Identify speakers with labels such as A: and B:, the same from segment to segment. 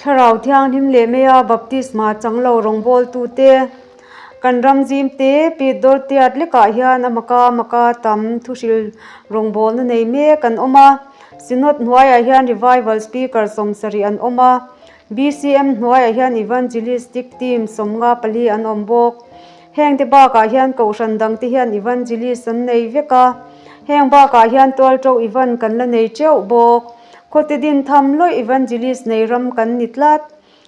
A: Thlarau Thianghlim leh Meia Baptisma chang lo rawngbawltute kan ram zim te Pit Dawrtiat lekah hian a maka maka tam thuhril rawngbawlna nei mek an awm a. Synod hnuaiah hian Revival Speaker 70 an awm a. BCM hnuaiah hian Evangelistic Team 54 an awm bawk. Hengte bakah hian kohhran dangte hian Evangelist an nei vek a. Heng bakah hian tualṭo Evan kan la nei ṭeuh bawk. Khawte din tham lawih Evangelist nei ram kan ni tlat.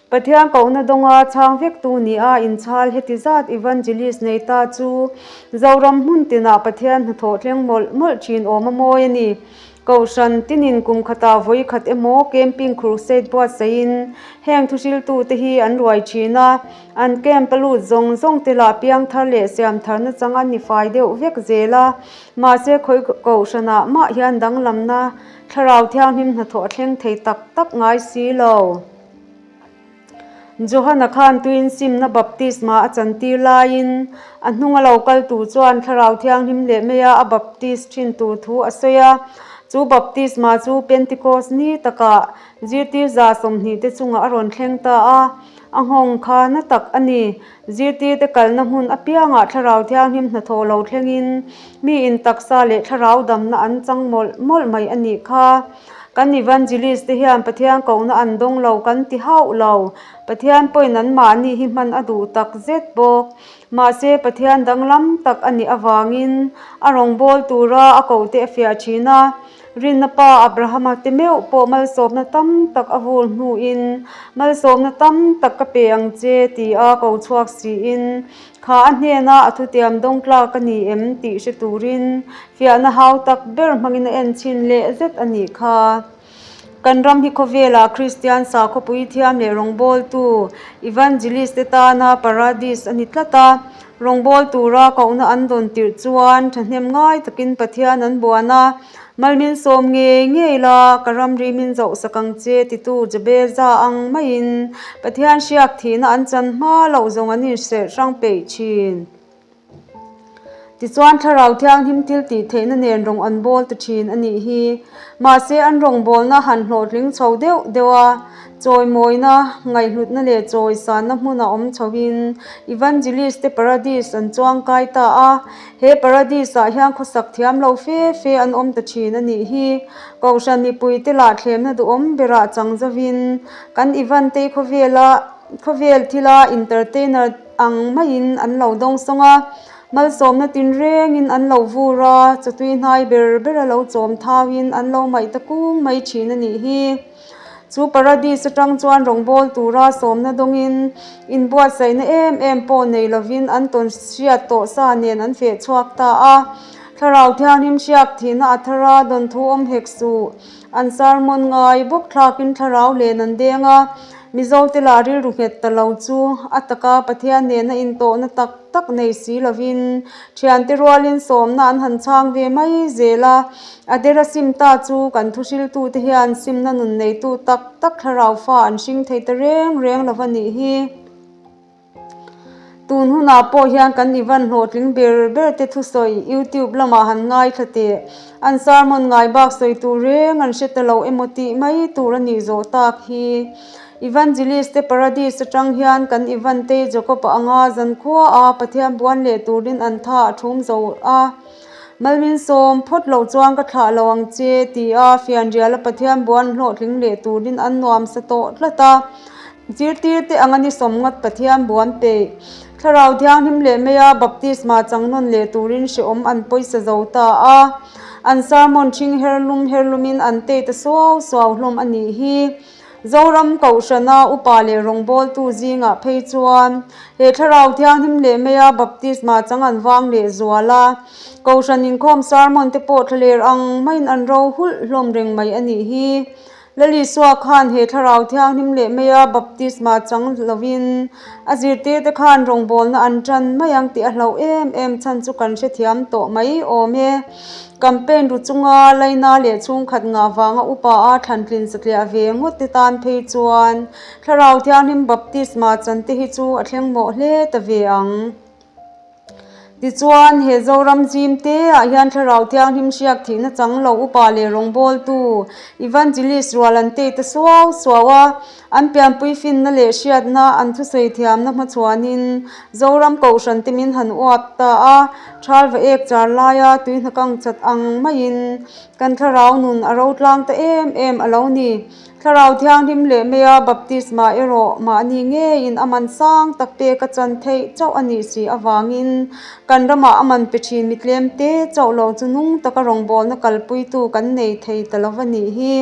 A: Pathian kohna dawnga chhang vektu ni a inchhal heti zat Evangelist nei ta chu Zoram hmun tinah Pathian hnathawh thleng mawlh mawlh thin awm a mawi a ni. Kohhran tinin kum khatah vawi khat emaw camping crusade buatsaihin heng thuhriltute hi an ruai thin a, an camp a lut zawng zawng te lah piangthar leh siamtharna chang an ni fai deuh vek zel a, mahse khawi kohhranah mah hian danglamna Thlarau Thianghlim hnathawh a thleng thei tak tak ngai si lo. Johana khan tuin simna baptisma a chantir laiin a hnunga lo kal tur chuan Thlarau Thianghlim leh Meia a baptis thin tur thu a sawi a. Chu baptisma chu Pentecost ni takah zirtir 20 te chungah a rawn thleng ta a, a nghawng kha na tak a ni. Zirtirte kalna hmun apiangah Thlarau Thianghlim hnathawh lo thlengin miin taksa leh thlarau damna an chang mawlh mawlh mai a nih kha. Kan Evangelist te hian Pathian kohna an dawng lo kan ti hauh lo. Pathian pawhin an mahni hi hman a duh tak zet bawk. Mahse Pathian danglam tak a nih avangin a rawngbâwl tura a kohte a fiah thin a. Rinna pa Abrahama te meuh pawh malsawmna tam tak a vur hnuin, Malsawmna tam tak ka pe ang che ti a ko chhuak siin, Kha a hnena a thutiam dawng tlak a ni em tih hre turin fiahna hau tak ber hmangin a en chhin leh zet a nih kha. Kan ram hi khawvelah Kristian sakhawpui thiam leh rawngbawltu, Evangelist te tana paradis a ni tlat a. Rawngbâwl tura kohna an dawn tirh chuan ṭhahnem ngai takin Pathian an buan a, Mal min sawm ngei ngei la, ka ramri min zohsak ang che titu Jabeza ang maiin Pathian hriak thihna an chan hma loh zawng an inserh hrang peih ṭhin. Tichuan Thlarau Thianghlim thil tih theihna nen rawng an bawl ta ṭhin a nih hi. Mahse an rawngbawlna han hlawhtling chho deuh deuh a, Chawimawina, ngaihhlutna leh chawisanna hmuna awm chhoin Evangelist te Paradis an chuangkai ta a. He Paradis ah hian khawsak thiam lo fe fe an awm ta thin a nih hi. Kohhran mipuite lah thlemna duhawm berah chang zovin kan Evantei khawvela khawvel thila entertainer ang maiin an lo dawng sawng a. Malsawmna tinrengin an lo vur a, chawtui hnai ber bera lo chawm thauin an lo maih ta kung mai thin a nih hi. Chu Paradis atang chuan rawngbâwl tura sawmna dawngin inbuatsaihna em em pawh nei lovin an tawn hriat tawh sa nen an feh chhuak ta a. Thlarau Thianghlim hriak thihna a thar a, dawn thu awm hek suh. An sermon ngai bawk thlakin thlarau len an deng a, Mizote lah rilru nghet ta lo chu a taka Pathian nena intawhna tak tak nei si lovin thiante rualin sawmna an han chhang ve mai zel a. A dera sim ta chu kan thuhriltute hian simna nun neitu tak tak thlarau fa an hring thei ta reng reng lo va nih hi. Tun hunah pawh hian kan Ivan hlawhtling ber ber te thusawi YouTube lamah han ngaithla teh. An sermon ngai bak sawi tur reng an hre ta lo emaw tih mai tur a nih zawh tak hi. Evangelist te Paradis atang hian kan Ivan te Jacob-a anga zankhua a Pathian buan leh turin an tha a thum zo a. Malmin sawm phawt loh chuan ka thlah lo ang che ti a fianriala Pathian buan hlawhtling leh turin an nuam sa tawh tlat a. Zirtir te anga ni sawm ngawt Pathian buan peih. Thlarau Thianghlim leh Meia baptisma chang nawn leh turin hrehawm an pawisa zo ta a. An sermon ṭhing her lum her lumin an tei ta suau suau hlawm a nih hi. Zoram Kohhrana upa leh rawngbawltu zingah phei chuan he Thlarau Thianghlim leh Meia baptisma chang an vang leh zual a. Kohhran inkhawm sermon te pawh thlaler ang maiin an ro hulh hlawm reng mai a nih hi. Lalisua khan he Thlarau Thianghlim leh Meia baptisma chang lovin a zirtirte khan rawngbawlna an tan mai ang tih a hlauh em em chhan chu kan hrethiam tawh mai awm e. Campaign ru chunga Laina leh chhungkhat ngah vanga upa a thlantlin satliah ve ngawt te tan phei chuan Thlarau Thianghlim Baptisma chan te hi chu a thleng mawh hle ta ve ang. Tichuan, he Zoram zim te ah hian Thlarau Thianghlim hriak thihna chang lo upa leh rawngbawltu Evangelist rual an tei ta suau suau a, an pianpui finna leh hriatna an thusawi thiamna hmachhuanin Zoram Kohhran te min han uap ta a, Thalva ek char laia tui hnakang chat ang maiin kan thlarau nun a rotlang ta em em a lo ni. Thlarau Thianghlim leh Meia baptisma erawh mahni ngeiin a man sang tak pek a chan theih chauh a nih si avangin kan ramah a man pe thin mi tlem te chauh lo chu nung taka rawngbawlna kalpuitu kan nei thei ta lo va nih hi.